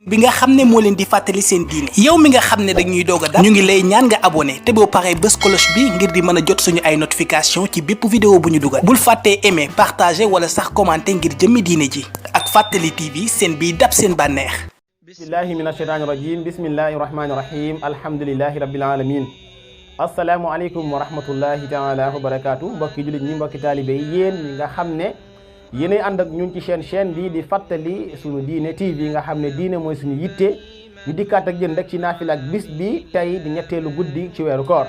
bi nga xam ne moo leen di fàttali seen diine yow mi nga xam ne dañuy doog a dab ñu ngi lay ñaan nga abonné te boo paree bës cloche bi ngir di mën a jot suñu ay notification ci bépp vidéo bu ñu dugal bul fàttee aimer partager wala sax commenter ngir jëmmi diine ji ak Fàttali TV seen biy dab seen bànneex. bismillahi min asheytaani rajim bismillahi rahmaani rahim alhamdulillahi rabbil alamin asalaamualeykum wa rahmatullahi taala wa barakaatu mbokki jullit ñi mbokki taalibe yi yéen ñi nga xam ne yéenay ànd ak ñun ci chaîne bi di Fàttali suñu diine TV nga xam ne diine mooy suñu yitte ñu dikkaat ak yéen rek ci naafila ak bis bi tey di ñetteelu guddi ci weeru koor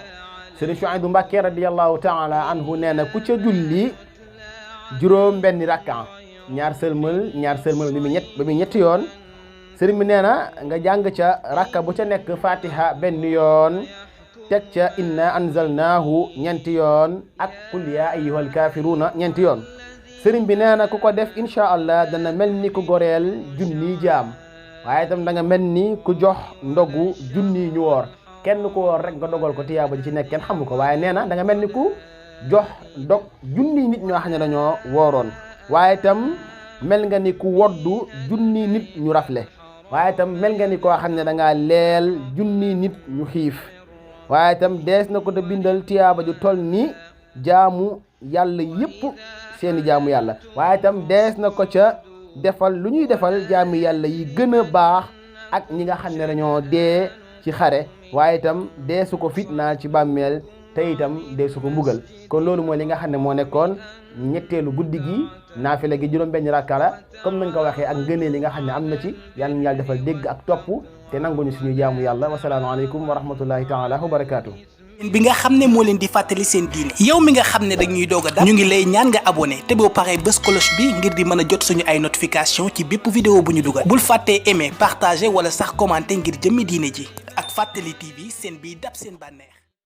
Sëriñ Suhaybu Mbàkke radiyallahu taala anhu nee na ku ca julli juróom benn rakka ñaar sëlmal ba muy ñetti yoon sëriñ bi nee na nga jàng ca rakka bu ca nekk fatiha benn yoon teg ca inna anzalnaahu ñeenti yoon ak qul yaa ayyuhal kaafiruuna ñeenti yoon sëriñ bi nee na ku ko def incha allah dana mel ni ku goreel junni jaam waaye itam da nga mel ni ku jox ndogu junni ñu woor kenn ku woor rek nga dogal ko tiyaaba ji ci nekk kenn xamu ko waaye nee na da nga mel ni ku jox ndog junni nit ñoo xam ne dañoo wooroon waaye itam mel nga ni ku woddu junni nit ñu rafle waaye itam mel nga ni koo xam ne da ngaa leel junni nit ñu xiif waaye itam dees na ko te bindal tiyaaba ju toll ni jaamu yàlla yëpp seeni jaamu yàlla waaye itam dees na ko ca defal lu ñuy defal jaamu yàlla yi gën a baax ak ñi nga xam ne dañoo dee ci xare waaye itam deesu ko fitnaal ci bàmmeel te itam deesu ko mbugal kon loolu mooy li nga xam ne moo nekkoon ñetteelu guddi gi naafila gi juróom benn rakka la comme nañ ko waxee ak ngëneel li nga xam ne am na ci yàlla ñu yàlla defal dégg ak topp te nanguñu suñu jaamu yàlla wasalaamu aleykum wa rahmatullahi taala wa barakaatu. bi nga xam ne moo leen di fàttali seen diine yow mi nga xam ne dañuy doog a dab ñu ngi lay ñaan nga abonné te boo paree bës cloche bi ngir di mën a jot suñu ay notification ci bépp vidéo bu ñu dugal bul fàttee aimer partager wala sax commenter ngir jëmmi diine ji ak Fàttali TV seen biy dab seen bànneex.